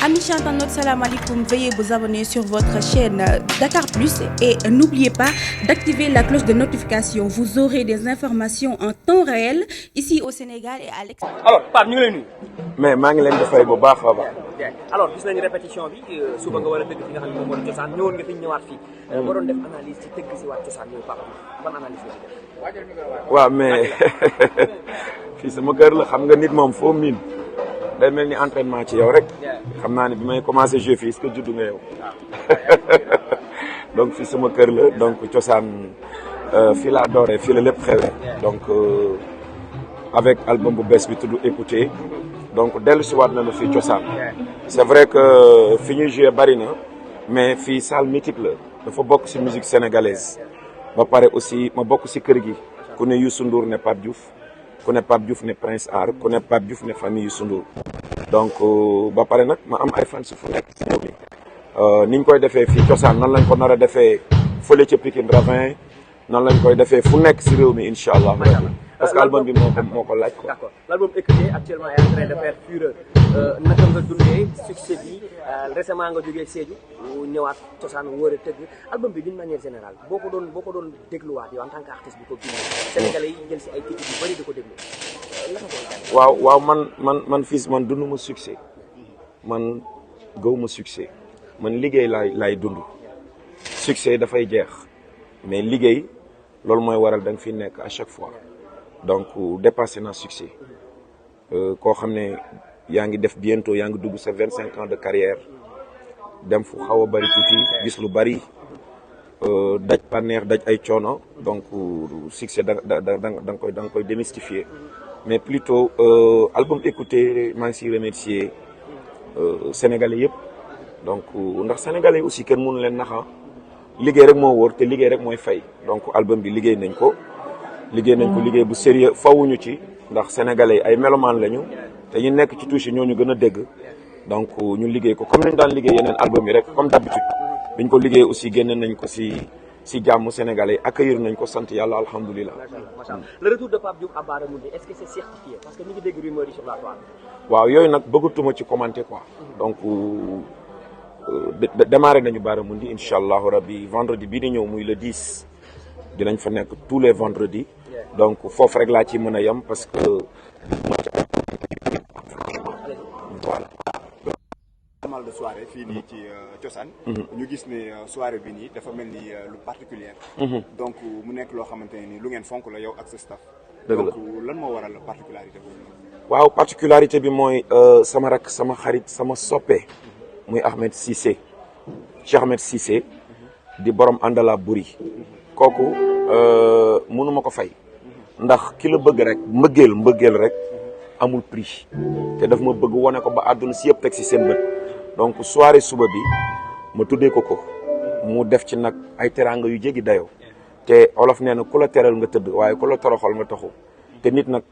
Amis internautes, salam alaikum. Veuillez vous abonner sur votre chaîne Dakar Plus et n'oubliez pas d'activer la cloche de notification. Vous aurez des informations en temps réel ici au Sénégal et à l'extérieur. Alors Pape ñu ngi lay nuyu. mais maa ngi leen di fay bu baax a baax. alors gis nañu répétition bi suba nga war a tëgg fi nga xam ne moom moo di cosaan ñëwoon nga fi ñëwaat fii. boo doon def analyse ci tëgg si waat cosaan yooyu Pape ban analyse nga ci def. waaw mais fii sama kër la xam nga nit moom foo miin day mel ni entraînement ci yow rek xam naa ne bi may commencé jouer fii est-ce que juddu nga yow donc fii sama kër la donc cosaan fii laa dooree fii la lépp xewee donc avec album bu bees bi tudd écouter donc dellu si waat na fii cosaan c'est vrai que fi ñuy jouer bari na mais fii salle mythique la dafa bokk si musique sénégalaise ba pare aussi ma bokk si kër gi ku ne Youssou Ndour ne Pape Diouf ku ne Pape Diouf ne Prince Art ku ne Pape Diouf ne famille Youssou Ndour donc ba pare nag ma am ay fans fu nekk ci réew mi niñ koy defee fii cosaan nan lañ ko nar a defee fële ca Pikine Ravin nan lañ koy defee fu nekk si réew mi incha allah parce que album bi moo ko laaj quoi. d'accord l'album écouté actuellement est en train de faire fureur naka nga dundee succès bi récemment nga jógee Sédhiou ñëwaat cosaan wóor a tëgg album bi d'une manière générale boo ko doon dégluwaat yow en tant qu'artiste bi ko bind Sénégalais yi jël si ay critiques yu bëri di ko déglu naka ko waaw man fils man dunduma succès man gëwuma succès man liggéey laay dund succès dafay jeex mais liggéey loolu mooy waral da nga fi nekk à chaque fois donc dépassé na succès koo xam ne yaa ngi def bientôt yaa ngi dugg sa 25 ans de carrière dem fu xaw a bari tuuti gis lu bari daj bànneex daj ay coono donc succès da nga koy démystifier mais plutôt album écouté maa ngi siy remercier sénégalais yëpp donc ndax sénégalais aussi kenn mënu leen naxa liggéey rek moo wóor te liggéey rek mooy fay donc album bi liggéey nañ ko liggéey bu sérieux fawuñu ci ndax sénégalais ay mélomanes lañu te ñu nekk ci touche ñoo ñu gën a dégg donc ñu liggéey ko comme nañ daan liggéey yeneen album yi rek comme d'habitude biñ ko liggéey aussi génne nañ ko si jàmm sénégalais accueillir nañ ko sant yàlla alhamdulilah. le retour de Pape Diouf à Baramundi est-ce que c'est certifié parce que ñu ngi dégg rumeur yi sur la toile. waaw yooyu nag bëggatuma ci commenter quoi donc démarré nañu Baramundi incha allahu rabbi vendredi bii di ñëw muy le 10 dinañ fa nekk tous les vendredis donc foofu rek laa ci mën a yem parce que voilà. pas mal de soirée fii nii ci cosaan ñu gis ne soirée bi nii dafa mel ni lu particulière donc mu nekk loo xamante ne ni lu ngeen fonk la yow ak sa staff donc lan moo waral particularité boobu waaw particularité bi mooy sama rak sama xarit sama soppe muy Ahmed Cissé Cheikh Ahmed Cissé di borom àndala buri kooku mënuma ko fay ndax ki la bëgg rek mbëggeel rek amul prix te daf ma bëgg wone ko ba àdduna si yëpp teg si seen bët donc soirée suba bi ma tuddee ko mu def ci nag ay teraanga yu jéggi dayoo te olof nee na ku la teral nga tëdd waaye ku la toroxal nga taxu te nit nag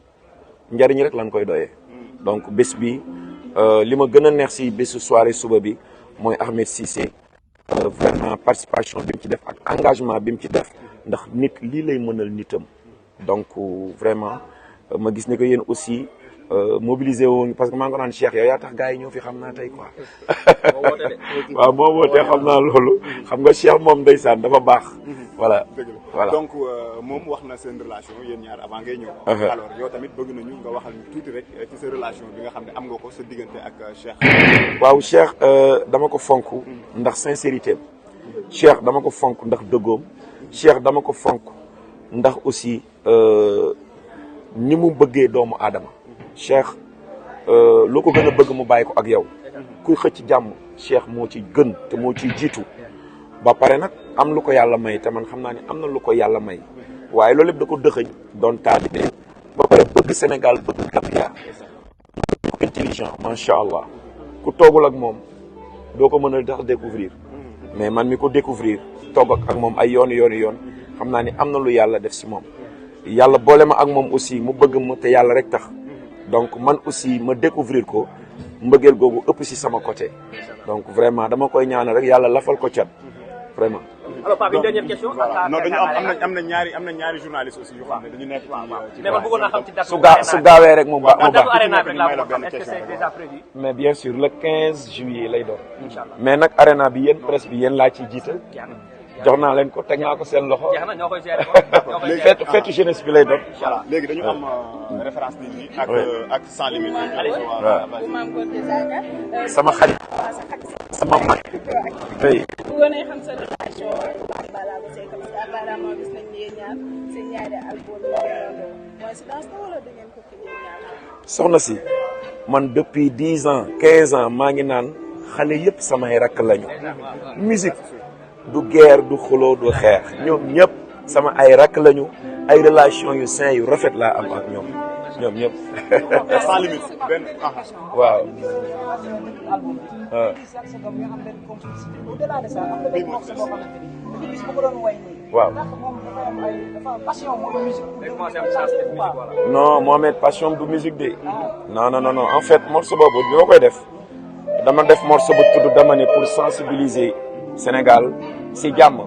njariñ rek lañ koy doyee donc bés bi li ma gën a neex si bésu soirée suba bi mooy Ahmed Cissé vraiment participation bi mu ci def ak engagement bi mu ci def ndax nit lii lay mënal nitam donc vraiment ma gis ne que yéen aussi mobilisé woon parce que maa ngi ko naan Cheikh yow yaa tax gars yi ñoo fi xam naa tey quoi waaw moo wootee xam naa loolu xam nga Cheikh moom ndeysaan dafa baax voilà donc moom wax na seen relation yéen ñaar avant ngay ñëw alors yow tamit bëgg nañu nga waxal ñu tuuti rek ci sa relation bi nga xam ne am nga ko sa diggante ak Cheikh waaw Cheikh dama ko fonk ndax sincérité Cheikh dama ko fonk ndax dëggoom Cheikh dama ko fonk ndax aussi ni mu bëggee doomu aadama Cheikh loo ko gën a bëgg mu bàyyi ko ak yow kuy xëcc jàmm Cheikh moo ci gën te moo ciy jiitu ba pare nag am lu ko yàlla may te man xam naa ne am na lu ko yàlla may waaye loolu lépp da ko dëxëñ doon taalibe ba pare bëgg Sénégal bëgg Gambia intelligent macha allah ku toogul ak moom doo ko mën a tax découvrir mais man mi ko découvrir toog ak moom ay yoon xam naa ni am na lu yàlla def si moom yàlla boole ma ak moom aussi mu bëgg ma te yàlla rek tax donc man aussi ma découvrir ko mbëggeel googu ëpp si sama côté donc vraiment dama koy ñaanal rek yàlla lafal ko cat vraiment alors Pape une dernière question. non dañu am na ñaari journaliste aussi yoo xam ne dañu nekk ci. mais man bëggoon naa xam ci date. su gaawee rek mu baax. date arena bi rek laa bëggoon xam est-ce que c'est déjà prévu. mais bien sûr le 15 juillet lay doon. Inch'Allah. mais nag arena bi yéen presse bi yéen laa ciy jiital. jox naa leen ko teg naa ko seen loxo. jeex na ñoo koy gérer ko. feetu jeunesse bi lay doon. voilà léegi dañu am référence nit ñi ak sans limite. waaw sama xarit. sama mag. tey. bëggoon nañ xam sa relation ak Ballago Seck parce que apparemment gis nañ ne yéen ñaar seen ñaari album coïncidence la wala da ngeen ko fi ñaar. soxna si man depuis 10 ans 15 ans maa ngi naan xale yëpp samay rakk lañu. musique du guerre du xuloo du xeex ñoom ñëpp sama ay rakk lañu ay relation yu sain yu rafet laa am ak ñoom ñëpp. sans limite benn waaw. waaw. non Mohamed passion du musique de. non en fait morceau boobu bi ma koy def dama def morceau bu tudd dama ne pour sensibiliser Sénégal si jàmm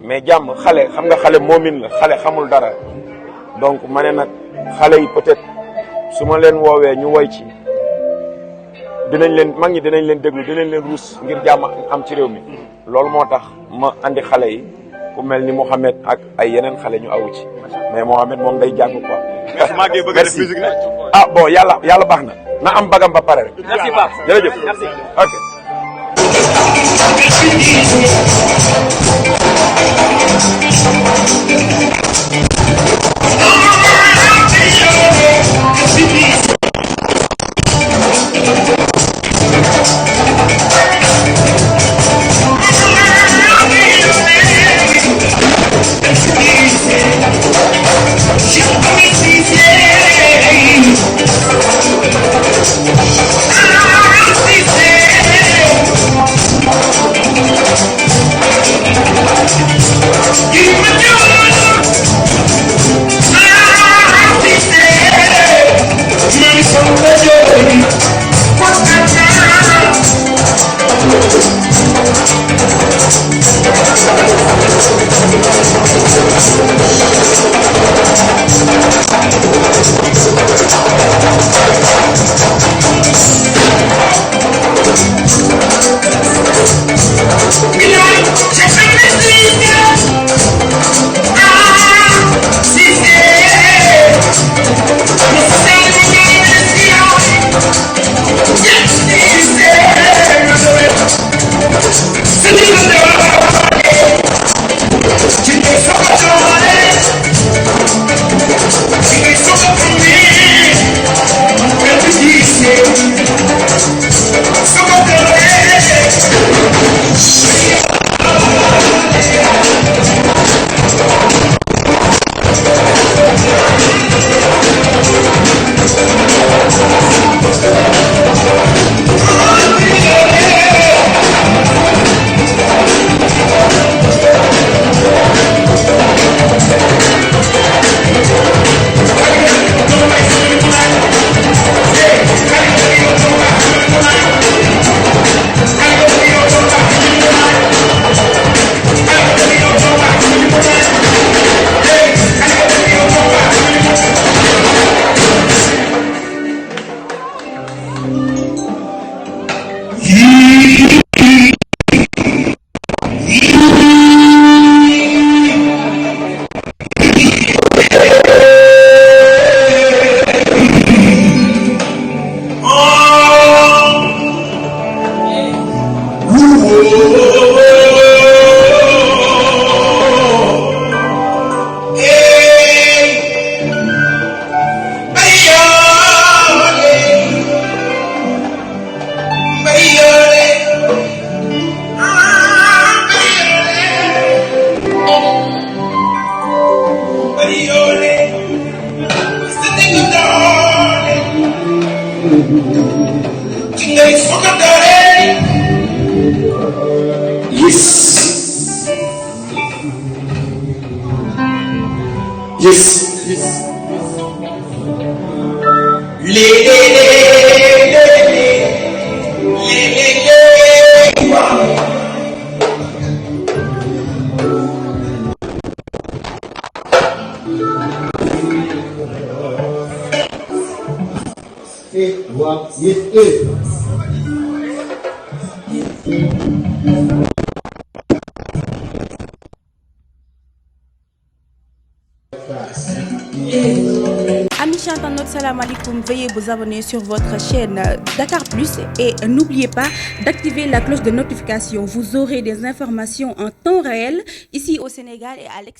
mais jàmm xale xam nga xale moomin la xale xamul dara donc ma ne nag xale yi peut-être su ma leen woowee ñu woy ci dinañ leen mag ñi dinañ leen déglu dinañ leen ruus ngir jàmm am ci réew mi loolu moo tax ma andi xale yi ku mel ni Mohamed ak ay yeneen xale ñu awu ci mais Mohamed moom day jàng quoi. merci ah bon yàlla baax na am bagam ba pare rek. merci Pape jërëjëf merci ok. voix yéen heure. Amis internautes, salam alaikum. Veuillez vous abonner sur votre chaîne Dakar Plus et n'oubliez pas d'activer la cloche de notification. Vous aurez des informations en temps réel ici au Sénégal et à l'extérieur.